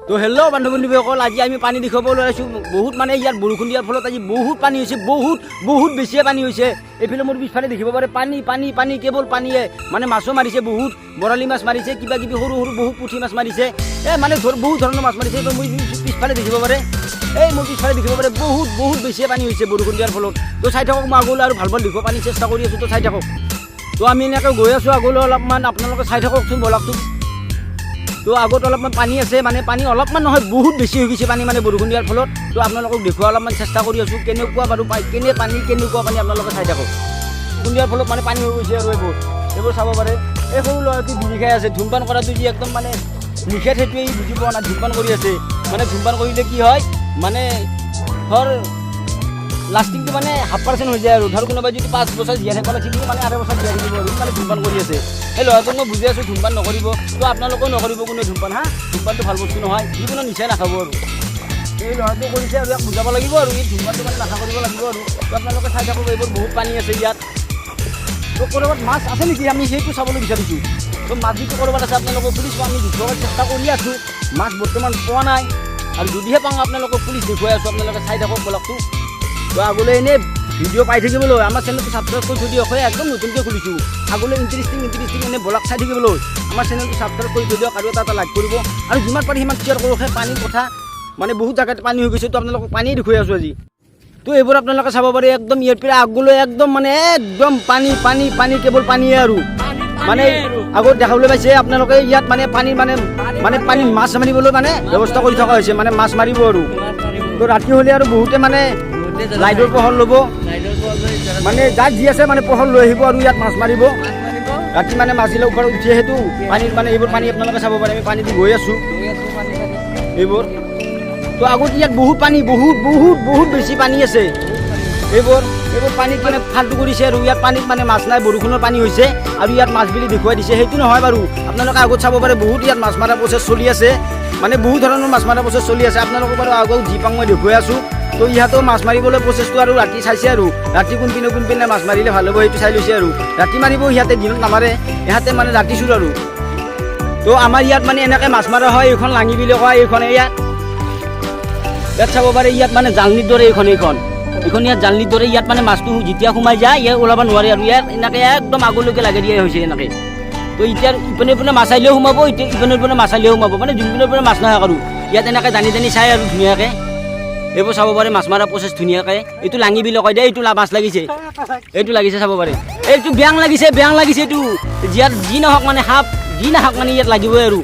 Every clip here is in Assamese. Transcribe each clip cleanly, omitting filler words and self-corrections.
তো হেল্ল' বন্ধু বান্ধৱীসকল, আজি আমি পানী দেখুৱাবলৈ ওলাইছোঁ। বহুত মানে ইয়াত বৰষুণ দিয়াৰ ফলত আজি বহুত পানী হৈছে, বহুত বহুত বেছিয়ে পানী হৈছে। এইফালে মোৰ পিছফালে দেখিব পাৰে পানী পানী পানী, কেৱল পানীয়ে। মানে মাছো মাৰিছে, বহুত বৰালি মাছ মাৰিছে, কিবা কিবি সৰু সৰু বহুত পুঠি মাছ মাৰিছে, এই মানে বহুত ধৰণৰ মাছ মাৰিছে। এইবোৰ মোৰ পিছফালে দেখিব পাৰে, এই মোৰ পিছফালে দেখিব পাৰে বহুত বহুত বেছিয়ে পানী হৈছে বৰষুণ দিয়াৰ ফলত। তো চাই থাকক, মই আগলৈ আৰু ভাল ভাল দেখুওৱা পানী চেষ্টা কৰি আছোঁ, তো চাই থাকক। তো আমি এনেকৈ গৈ আছোঁ আগলৈ অলপমান, আপোনালোকে চাই থাককচোন বলকচোন। তো আগত অলপমান পানী আছে, মানে পানী অলপমান নহয় বহুত বেছি হৈ গৈছে পানী, মানে বৰষুণ দিয়াৰ ফলত। তো আপোনালোকক দেখুওৱা অলপমান চেষ্টা কৰি আছোঁ, কেনেকুৱা বাৰু কেনে পানী, কেনেকুৱা পানী আপোনালোকে চাই থাকক। বৰষুণ দিয়াৰ ফলত মানে পানী হৈ গৈছে আৰু এইবোৰ চাব পাৰে। এই সৰু ল'ৰাটো বিড়ি খাই আছে, ধূমপান কৰাটো যি একদম মানে নিষেধ, সেইটোৱে বুজি পোৱা নাই, ধূমপান কৰি আছে। মানে ধূমপান কৰিলে কি হয়, মানে ধৰ লাষ্টিংটো মানে 50% হৈ যায় আৰু ধৰ কোনোবাই যদি 5 বছৰ জীয়াই থাকিব লাগিছিল, মানে 2.5 বছৰ জীয়াই থাকিব আৰু মানে ধূমপান কৰি আছে। সেই ল'ৰাটোক মই বুজাই আছোঁ ধূমপান নকৰিব, তো আপোনালোকেও নকৰিব কোনো ধূমপান, হা, ধূমপানটো ভাল বস্তু নহয়, যিকোনো নিচাই নাখাব আৰু। এই ল'ৰাটো কৰিছে আৰু ইয়াক বুজাব লাগিব আৰু এই ধূমপানটো মানে নাখা কৰিব লাগিব আৰু। তো আপোনালোকে চাই থাকক, এইবোৰ বহুত পানী আছে ইয়াত। তো ক'ৰবাত মাছ আছে নেকি আমি সেইটো চাবলৈ বিচাৰিছোঁ। তো মাছ যিটো ক'ৰবাত আছে আপোনালোকক পুলিচ আমি দেখুৱাবৰ চেষ্টা কৰি আছোঁ, মাছ বৰ্তমান পোৱা নাই আৰু যদিহে পাওঁ আপোনালোকক পুলিচ দেখুৱাই আছোঁ, আপোনালোকে চাই থাকক ব্লগটো। তো আগলৈ এনেই ভিডিঅ' পাই থাকিবলৈ আমাৰ চেনেলটো ছাবস্ক্ৰাইব কৰি থৈ দিয়ক, হয় একদম নতুনকৈ খুলিছোঁ, আগলৈ ইণ্টাৰেষ্টিং ইণ্টাৰেষ্টিং এনে ব্লগ চাই থাকিবলৈ আমাৰ চেনেলটো ছাবস্ক্ৰাইব কৰি থৈ দিয়ক আৰু এটা এটা লাইক কৰিব আৰু যিমান পাৰি সিমান শ্বেয়াৰ কৰক। সেই পানীৰ কথা মানে বহুত জেগাত পানী হৈ গৈছে, তো আপোনালোকক পানীয়ে দেখুৱাই আছোঁ আজি। তো এইবোৰ আপোনালোকে চাব পাৰে, একদম ইয়াৰ পৰা আগলৈ একদম মানে একদম পানী পানী পানী, কেৱল পানীয়ে আৰু। মানে আগত দেখাবলৈ পাইছে আপোনালোকে ইয়াত মানে পানী মানে মানে পানী মাছ মাৰিবলৈ মানে ব্যৱস্থা কৰি থকা হৈছে, মানে মাছ মাৰিব আৰু। তো ৰাতি হ'লে আৰু বহুতে মানে লাইটৰ পোহৰ ল'ব, মানে যাৰ যি আছে মানে পোহৰ লৈ আহিব আৰু ইয়াত মাছ মাৰিব ৰাতি, মানে মাছবিলাক ওপৰত উঠি আহেতো পানীৰ, মানে এইবোৰ পানী আপোনালোকে চাব পাৰে, আমি পানী দি গৈ আছোঁ এইবোৰ। তো আগত ইয়াত বহুত পানী, বহুত বহুত বহুত বেছি পানী আছে। এইবোৰ এইবোৰ পানীত মানে ফাল্টু কৰিছে আৰু ইয়াত পানীত মানে মাছ নাই, বৰষুণৰ পানী হৈছে আৰু ইয়াত মাছ বুলি দেখুৱাই দিছে, সেইটো নহয় বাৰু। আপোনালোকে আগত চাব পাৰে বহুত ইয়াত মাছ মৰা প্ৰচেছ চলি আছে, মানে বহুত ধৰণৰ মাছ মৰা প্ৰচেছ চলি আছে। আপোনালোকক বাৰু আগত যি পাওঁ মই দেখুৱাই আছোঁ। তো ইহঁতেও মাছ মাৰিবলৈ প্ৰচেছটো আৰু ৰাতি চাইছে আৰু ৰাতি কোনপিনে কোনপিনে মাছ মাৰিলে ভাল হ'ব সেইটো চাই লৈছে আৰু ৰাতি মাৰিব সিহঁতে, দিনত নামাৰে ইহঁতে, মানে ৰাতি চুৰ আৰু। তো আমাৰ ইয়াত মানে এনেকৈ মাছ মৰা হয়, এইখন লাঙি বুলি কয় এইখন, ইয়াত ইয়াত চাব পাৰে, ইয়াত মানে জালনিৰ দৰে এইখন এইখন এইখন ইয়াত জালনিৰ দৰে, ইয়াত মানে মাছটো যেতিয়া সোমাই যায় ইয়াত ওলাব নোৱাৰে আৰু ইয়াত এনেকৈ একদম আগলৈকে লাগি দিয়া হৈছে এনেকৈ। তো এতিয়া ইপিনে ইপিনে মাছ আহিলেও সোমাব, এতিয়া ইপিনে ইপিনে মাছ আহিলেও সোমাব, মানে যোনপিনৰ পৰা মাছ নাহে আৰু ইয়াত এনেকৈ টানি টানি চাই আৰু ধুনীয়াকৈ। এইবোৰ চাব পাৰে মাছ মৰা প্ৰচেছ ধুনীয়াকৈ। এইটো লাঙি বুলি কয় দেই, এইটো মাছ লাগিছে, এইটো লাগিছে চাব পাৰে, এইটো বেং লাগিছে, বেং লাগিছে এইটো, জীয়াত যি নহওক মানে সাপ যি নাহক মানে ইয়াত লাগিবই আৰু।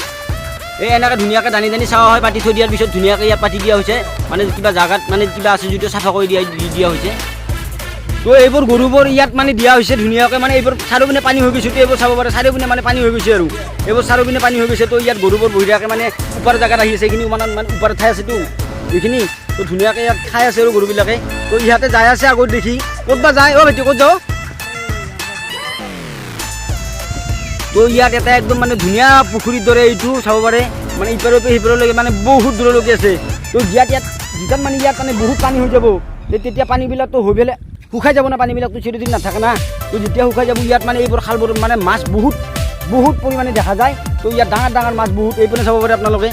এই এনেকৈ ধুনীয়াকৈ টানি টানি চাৱা হয়, পাতি থৈ দিয়াৰ পিছত ধুনীয়াকৈ ইয়াত পাতি দিয়া হৈছে, মানে কিবা জাগাত মানে কিবা আছে যদিও চাফা কৰি দিয়া দি দিয়া হৈছে। তো এইবোৰ গৰুবোৰ ইয়াত মানে দিয়া হৈছে ধুনীয়াকৈ, মানে এইবোৰ চাৰিওপিনে পানী হৈ গৈছে, তো এইবোৰ চাব পাৰে চাৰিওপিনে মানে পানী হৈ গৈছে আৰু এইবোৰ চাৰিওপিনে পানী হৈ গৈছে। তো ইয়াত গৰুবোৰ বঢ়িয়াকৈ মানে ওপৰ জেগাত আহি আছে, এইখিনি মানে মানে ওপৰত ঠাই আছেতো এইখিনি, তো ধুনীয়াকৈ ইয়াত খাই আছে আৰু গৰুবিলাকে। তো ইহঁতে যাই আছে আগত দেখি, ক'ত বা যায়, অ' ভাইটি ক'ত যাওঁ। তো ইয়াত এটা একদম মানে ধুনীয়া পুখুৰীৰ দৰে এইটো চাব পাৰে, মানে ইপাৰৰ পৰা সিপাৰলৈকে মানে বহুত দূৰলৈকে আছে। তো ইয়াত ইয়াত যেতিয়া মানে ইয়াত মানে বহুত পানী হৈ যাব, তেতিয়া পানীবিলাকতো হৈ পেলাই শুকাই যাব না, পানীবিলাকতো চিৰদিন নাথাকে না। তো যেতিয়া শুকাই যাব ইয়াত মানে এইবোৰ খালবোৰ মানে মাছ বহুত বহুত পৰিমাণে দেখা যায়। তো ইয়াত ডাঙৰ ডাঙৰ মাছ বহুত এইপিনে চাব পাৰে আপোনালোকে।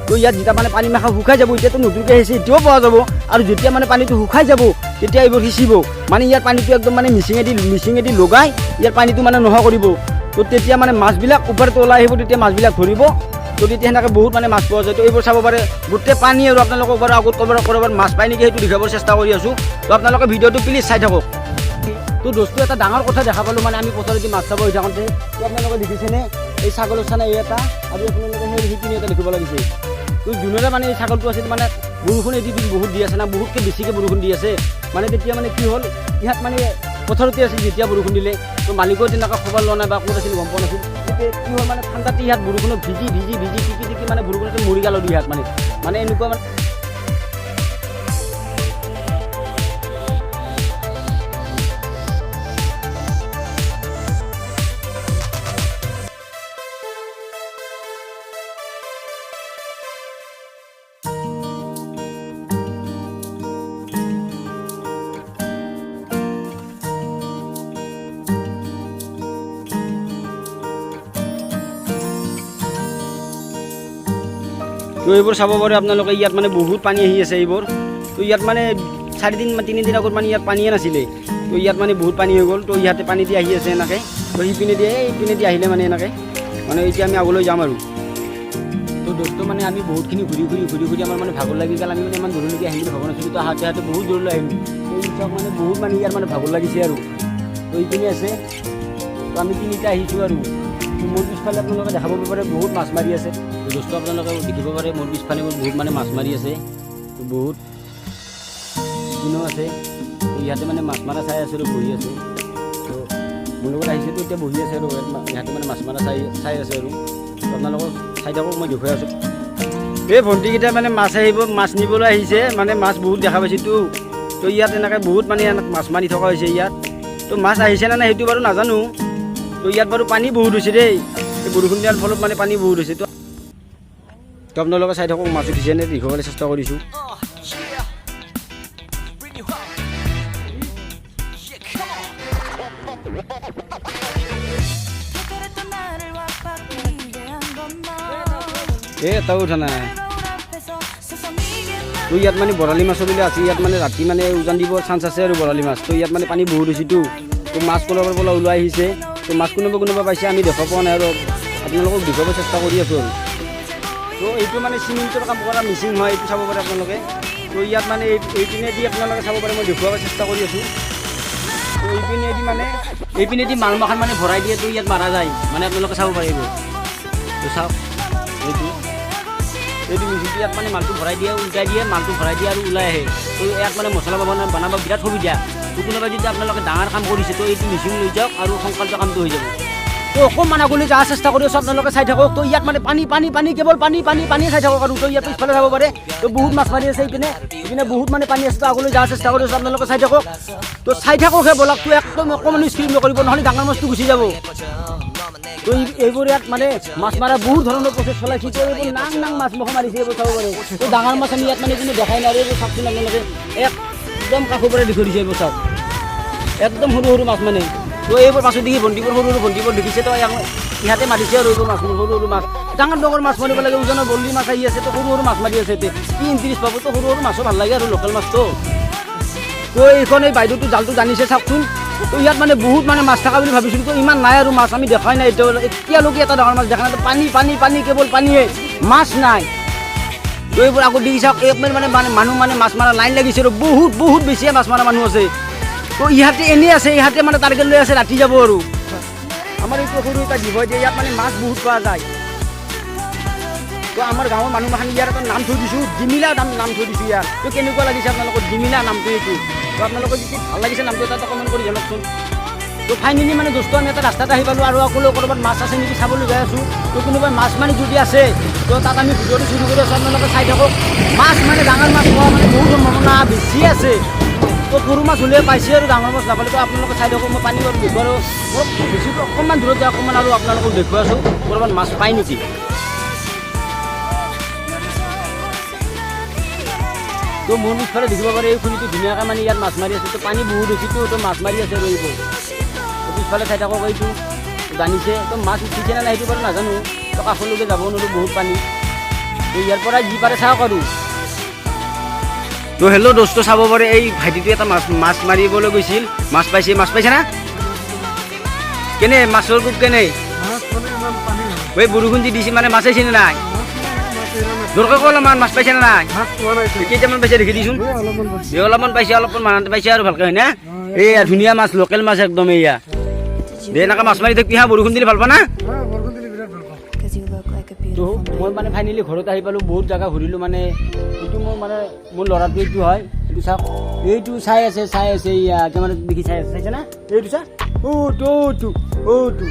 তো ইয়াত যেতিয়া মানে পানী মাখা শুকাই যাব, এতিয়াতো নতুনকৈ আহিছে এতিয়াও পোৱা যাব, আৰু যেতিয়া মানে পানীটো শুকাই যাব তেতিয়া এইবোৰ সিঁচিব, মানে ইয়াৰ পানীটো একদম মানে মিচিঙেদি মিচিঙেদি লগাই ইয়াৰ পানীটো মানে নোহোৱা কৰিব। তো তেতিয়া মানে মাছবিলাক ওপৰতে ওলাই আহিব, তেতিয়া মাছবিলাক ধৰিব। তো তেতিয়া সেনেকৈ বহুত মানে মাছ পোৱা যায়। তো এইবোৰ চাব পাৰে গোটেই পানী আৰু আপোনালোকক বাৰু আগত ক'ৰবাত ক'ৰবাত মাছ পায় নেকি সেইটো দেখুৱাবৰ চেষ্টা কৰি আছোঁ। তো আপোনালোকে ভিডিঅ'টো প্লিজ চাই থাকক। তো দোস্ত এটা ডাঙৰ কথা দেখা পালোঁ, মানে আমি পথাৰেদি মাছ চাব হৈ থাকোঁতে, তো আপোনালোকে দেখিছেনে এই ছাগলৰ চানা এই এটা আৰু আপোনালোকে সেই সিপিনে এটা দেখিব লাগিছে। তো যোনৰে মানে এই ছাগলটো আছিল, মানে বৰষুণ এইকেইদিন বহুত দি আছে না, বহুতকৈ বেছিকৈ বৰষুণ দি আছে, মানে তেতিয়া মানে কি হ'ল ইয়াত মানে পথাৰতে আছিল যেতিয়া বৰষুণ দিলে, তো মালিকেও তেনেকুৱা খবৰ লোৱা নাই বা ক'ত আছিল গম পোৱা নাছিল। তেতিয়া কি হ'ল মানে ঠাণ্ডাতে ইয়াত বৰষুণত ভিজি ভিজি ভিজি টিকি টিকি মানে বৰষুণতে মৰি গ'ল ইয়াত মানে মানে এনেকুৱা মানে তো এইবোৰ চাব পাৰে আপোনালোকে, ইয়াত মানে বহুত পানী আহি আছে এইবোৰ। তো ইয়াত মানে 4 দিন, 3 দিন আগত মানে ইয়াত পানীয়ে নাছিলে। তো ইয়াত মানে বহুত পানী হৈ গ'ল। তো ইয়াতে পানী দি আহি আছে এনেকৈ। তো সিপিনে দিয়ে, এইপিনে দি আহিলে মানে এনেকৈ মানে এতিয়া আমি আগলৈ যাম আৰু। তো দোস্ত, মানে আমি বহুতখিনি ঘূৰি ঘূৰি ঘূৰি ঘূৰি আমাৰ মানে ভাগৰ লাগি গ'ল। আমি মানে ইমান দূৰলৈকে আহিম বুলি ভবা নাছিলোঁ। তো আহাতে আহাতে বহুত দূৰলৈ আহিলোঁ। তো এই চাওক, মানে বহুত মানে ইয়াৰ মানে ভাগৰ লাগিছে আৰু। তো এইপিনে আছে। তো আমি তিনিটা আহিছোঁ আৰু। তো মোৰ পিছফালে আপোনালোকে দেখাব পাৰে, বহুত মাছ মাৰি আছে। তো দোস্ত, আপোনালোকে দেখিব পাৰে, মোৰ পিছফালে মোৰ বহুত মানে মাছ মাৰি আছে। তো বহুত ইপিনেও আছে। তো ইয়াতে মানে মাছ মাৰা চাই আছে আৰু বহি আছে। তো মোৰ লগত আহিছে, তো এতিয়া বহি আছে আৰু ইয়াতে মানে মাছ মাৰা চাই চাই আছে আৰু। তো আপোনালোকক চাই থাকক, মই দেখুৱাই আছোঁ। এই ভণ্টিকেইটা মানে মাছ আহিব, মাছ নিবলৈ আহিছে। মানে মাছ বহুত দেখা পাইছোঁতো। তো ইয়াত এনেকৈ বহুত মানে ইয়াত মাছ মাৰি থকা হৈছে ইয়াত। তো মাছ আহিছে নে নাই সেইটো বাৰু নাজানো। তো ইয়াত বাৰু পানী বহুত হৈছে দেই। এই বৰষুণ দিয়াৰ ফলত মানে পানী বহুত হৈছে। তো আপোনালোকে চাই থাকক, মাছ উঠিছে নে দেখুৱাবলৈ চেষ্টা কৰিছোঁ। Yeah. Bring you up. Yeah, come on. 그때를 또 나를 와바뀌게 한건너 এই এটাও উঠা নাই। 거울 앞에서 서성이게 তো ইয়াত মানে বৰালি মাছৰ বোলে আছে। ইয়াত মানে ৰাতি মানে উজান দিব চান্স আছে আৰু বৰালি মাছ। তো ইয়াত মানে পানী বহুত হৈছেতো। তো মাছ ক'ৰবাৰ পৰা ওলাই আহিছে। তো মাছ কোনোবা কোনোবা পাইছে, আমি দেখা পোৱা নাই আৰু আপোনালোকক দেখুৱাব চেষ্টা কৰি আছোঁ আৰু। তো এইটো মানে চিমেণ্টৰ কাম কৰা মেচিন হয়, এইটো চাব পাৰে আপোনালোকে। তো ইয়াত মানে এইপিনেদি আপোনালোকে চাব পাৰে, মই দেখুৱাব চেষ্টা কৰি আছোঁ। তো এইপিনেদি মানে এইপিনেদি মাল মাখান মানে ভৰাই দিয়ে। তো ইয়াত মাৰা যায় মানে আপোনালোকে চাব পাৰিব। তো চাওক, এইটো মেচিনটো ইয়াত মানে মালটো ভৰাই দিয়ে, উল্টাই দিয়ে, মালটো ভৰাই দিয়ে আৰু ওলাই আহে। তো ইয়াত মানে মছলা বনাব বিৰাট সুবিধা। তো কোনোবাই যদি আপোনালোকে ডাঙৰ কাম কৰিছে, তো এইটো মেচিন লৈ যাওক আৰু সোনকালতে কামটো হৈ যাব। তো অকণমান আগলৈ যোৱাৰ চেষ্টা কৰি আছোঁ, আপোনালোকে চাই থাকক। তো ইয়াত মানে পানী, পানী, পানী, কেৱল পানী, পানী, পানীয়ে চাই থাকক আৰু। তো ইয়াত পিছফালে যাব পাৰে। তো বহুত মাছ মাৰি আছে ইপিনে। ইপিনে বহুত মানে পানী আছে। তো আগলৈ যোৱাৰ চেষ্টা কৰি আছোঁ, আপোনালোকে চাই থাকক। তো চাই থাককহে বলকটো, একদম অকণমানো স্কিপ নকৰিব, নহ'লে ডাঙৰ মাছটো গুচি যাব। তো এইবোৰ ইয়াত মানে মাছ মাৰা বহুত ধৰণৰ প্ৰচেছ চলাইছে। তো এইবোৰ নাং নাং মাছ মুখ মাৰিছে, এইবোৰ চাব পাৰে। তো ডাঙৰ মাছ আমি ইয়াত মানে কোনো দেখাই নাই আৰু। এইবোৰ চাওকচোন আপোনালোকে, একদম কাষৰ পৰা দেখুৱাই দিছে। এইবোৰ চাওক, একদম সৰু সৰু মাছ মানে। তো এইবোৰ মাছত দেখি ভণ্টিবোৰ, সৰু সৰু ভণ্টিবোৰ দেখিছে। তো ইহঁতে মাৰিছে আৰু এইবোৰ মাছ, সৰু সৰু মাছ। ডাঙৰ ডাঙৰ মাছ মাৰিব লাগে, ওজনৰ বৰলি মাছ আহি আছে। তো সৰু সৰু মাছ মাৰি আছে এতিয়া, কি ইণ্টাৰেষ্ট পাব? তো সৰু সৰু মাছো ভাল লাগে আৰু লোকেল মাছটো। তো এইখন এই বাইদেউটো জালটো জানিছে, চাওকচোন। তো ইয়াত মানে বহুত মানে মাছ থকা বুলি ভাবিছিলোঁ। তো ইমান নাই আৰু মাছ আমি দেখাই নাই এতিয়া। এতিয়ালৈকে এটা ডাঙৰ মাছ দেখা নাই। তো পানী, পানী, পানী, কেৱল পানীয়ে, মাছ নাই। তো এইবোৰ আগত দেখি চাওক, এক মানে মানে মানুহ মানে মাছ মাৰা লাইন লাগিছে আৰু বহুত বহুত বেছিয়ে মাছ মাৰা মানুহ আছে। তো ইহঁতে এনেই আছে, ইহঁতে মানে টাৰ্গেট লৈ আছে, ৰাতি যাব আৰু। আমাৰ এইটো সৰু এটা দ্বীপ হয় যে ইয়াত মানে মাছ বহুত পোৱা যায়। তো আমাৰ গাঁৱৰ মানুহখিনি ইয়াৰ এটা নাম থৈ দিছোঁ, ডিমিলা নাম নাম থৈ দিছোঁ ইয়াৰ। তো কেনেকুৱা লাগিছে আপোনালোকৰ ডিমিলা নামটো এইটো? তো আপোনালোকৰ যদি ভাল লাগিছে নামটো, এটা কমেণ্ট কৰি জনাওকচোন। তো ফাইনেলি মানে দোস্ত, আমি এটা ৰাস্তাত আহি পালোঁ আৰু আকৌ ক'ৰবাত মাছ আছে নেকি চাবলৈ যাই আছোঁ। তো কোনোবাই মাছ মানে যদি আছে, তো তাত আমি ভিডিঅ'টো শুৰু কৰি আছোঁ, আপোনালোকে চাই থাকক। মাছ মানে ডাঙৰ মাছ পোৱা মানে বহুত সম্ভাৱনা বেছি আছে। তো সৰু মাছ হ'লে পাইছে আৰু ডাঙৰ মাছ নাপালে। তো আপোনালোকে চাই থাকক, মই পানী অলপ দেখুৱাই আৰু অলপ বেছি অকণমান দূৰত যাই অকণমান আৰু আপোনালোকক দেখুৱাই আছোঁ, ক'ৰবাত মাছ পায় নেকি। তো মোৰ পিছফালে দেখিব পাৰে, এই খুৰীটো ধুনীয়াকৈ মানে ইয়াত মাছ মাৰি আছে। তো পানী বহুত হৈছেতো, তো মাছ মাৰি আছে আৰু এইবোৰ। তো পিছফালে চাই থাকক, এইটো জানিছে। তো মাছ উঠিছে নে নাই সেইটো বাৰু নাজানো। তো কাষলৈকে যাব নোৱাৰোঁ, বহুত পানী। তো ইয়াৰ পৰা যি পাৰে চাওক আৰু। তো হেল্ল' দোস্ত, চাব পাৰে, এই ভাইটিটোৱে এটা মাছ মাছ মাৰিবলৈ গৈছিল, মাছ পাইছে। মাছ পাইছে না? কেনে মাছৰ কোব কেনে? মাছ মানে ইমান পানী নহয়। এই বৰষুণ যি দিছে, মানে মাছ আহিছে নে নাই? মাছ মানে মাছ এৰা নাই। জোৰকৈ ক অলপমান, মাছ পাইছে নে নাই? মাছ পোৱা নাই এতিয়া। কেইটামান পাইছে দেখি দিচোন। এই অলপমান পাইছে। এই অলপমান পাইছে, অলপমান মান পাইছে আৰু ভালকে হয় না। এইয়া ধুনীয়া মাছ, লোকেল মাছ একদম এইয়া। দে, এনেকৈ মাছ মাৰি থাকিবি হা। বৰষুণ দিলে ভাল পা না? হা, বৰষুণ দিলে বিৰাট ভাল পাওঁ। 'Cause you look like a তো beautiful মই মানে ফাইনেলি ঘৰত আহি পালোঁ। বহুত জেগা ঘূৰিলোঁ মানে। এইটো মোৰ মানে মোৰ ল'ৰাটো এইটো হয়। এইটো চাওক, এইটো চাই আছে, চাই আছে। এইয়া কেমেৰাত দেখি চাই আছে, চাইছে না? এইটো চা, অ'টো অ'টো অ'টো।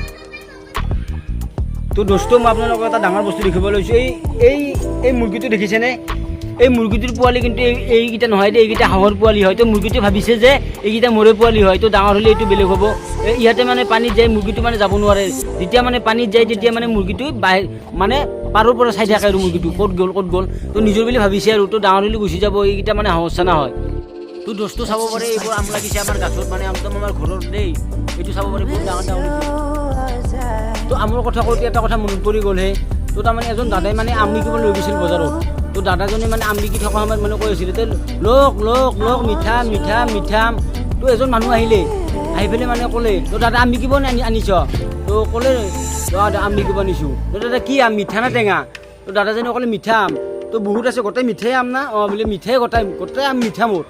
তো দোস্ত, মই আপোনালোকক এটা ডাঙৰ বস্তু দেখিব লৈছোঁ। এই এই এই মুৰ্গীটো দেখিছেনে? এই মুৰ্গীটোৰ পোৱালি কিন্তু এইকেইটা নহয় দেই, এইকেইটা হাঁহৰ পোৱালি হয়। তো মুৰ্গীটোৱে ভাবিছে যে এইকেইটা মোৰে পোৱালি হয়। তো ডাঙৰ হ'লে এইটো বেলেগ হ'ব। এই ইয়াতে মানে পানীত যায়, মুৰ্গীটো মানে যাব নোৱাৰে। যেতিয়া মানে পানীত যায়, তেতিয়া মানে মুৰ্গীটো বাহিৰ মানে পাৰৰ পৰা চাই থাকে আৰু মুৰ্গীটো ক'ত গ'ল, ক'ত গ'ল। তো নিজৰ বুলি ভাবিছে আৰু। তো ডাঙৰ হ'লে গুচি যাব। এইকেইটা মানে হাঁহৰ চানা হয়। তো দোস্ত, চাব পাৰে, এইবোৰ আম লাগিছে আমাৰ গাছত, মানে একদম আমাৰ ঘৰৰ দেই। এইটো চাব পাৰে, বহুত ডাঙৰ ডাঙৰ হৈছে। তো আমৰ কথা কওঁতে এটা কথা মনত পৰি গ'লহে। তো তাৰমানে এজন দাদাই মানে আম বিকিব লৈ গৈছিল বজাৰত। তো দাদাজনে মানে আম বিকি থকা সময়ত মানে কৈ আছিলে তে, "লওক, লওক, লওক, মিঠা মিঠা মিঠা আম।" তো এজন মানুহ আহিলে, আহি পেলাই মানে ক'লে, "তো দাদা, আম বিকিব নে আনিছ?" তো ক'লে, "তো দাদা, আম বিকিব আনিছোঁ।" "তো দাদা, কি আম, মিঠা না টেঙা?" তো দাদাজনে ক'লে, "মিঠা আম।" "তো বহুত আছে, গোটেই মিঠাই আম না?" "অঁ," বোলে, "মিঠাই, গোটাই গোটেই আম মিঠা মোৰ।"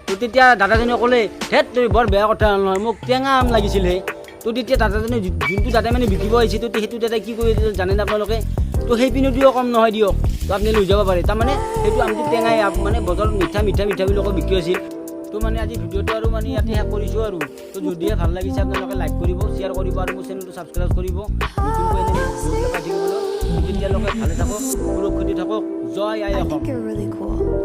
তো তেতিয়া দাদাজনে ক'লে, "ধেত, তই বৰ বেয়া কথা নহয়, মোক টেঙা আম লাগিছিলহে।" তো তেতিয়া দাদাজনে যোনটো দাদাই মানে বিকিব আহিছে, তো সেইটো দাদাই কি কৰি জানেনে আপোনালোকে? তো সেইপিনেদিও কম নহয় দিয়ক, তো আপুনি লৈ যাব পাৰে। তাৰমানে সেইটো আমটো টেঙাই মানে বজাৰত মিঠা মিঠা মিঠা বুলি কৈ বিক্ৰী আছিল। তো মানে আজি ভিডিঅ'টো আৰু মানে ইয়াতে শেষ কৰিছোঁ আৰু। তো যদিহে ভাল লাগিছে, আপোনালোকে লাইক কৰিব, শ্বেয়াৰ কৰিব আৰু মোৰ চেনেলটো ছাবস্ক্ৰাইব কৰিব নতুনকৈ এনে ভিডিঅ'বিলাক পাই থাকিবলৈ। তেতিয়ালৈকে ভালে থাকক, সুৰক্ষিত থাকক। জয় আই I Assam. think you're really cool.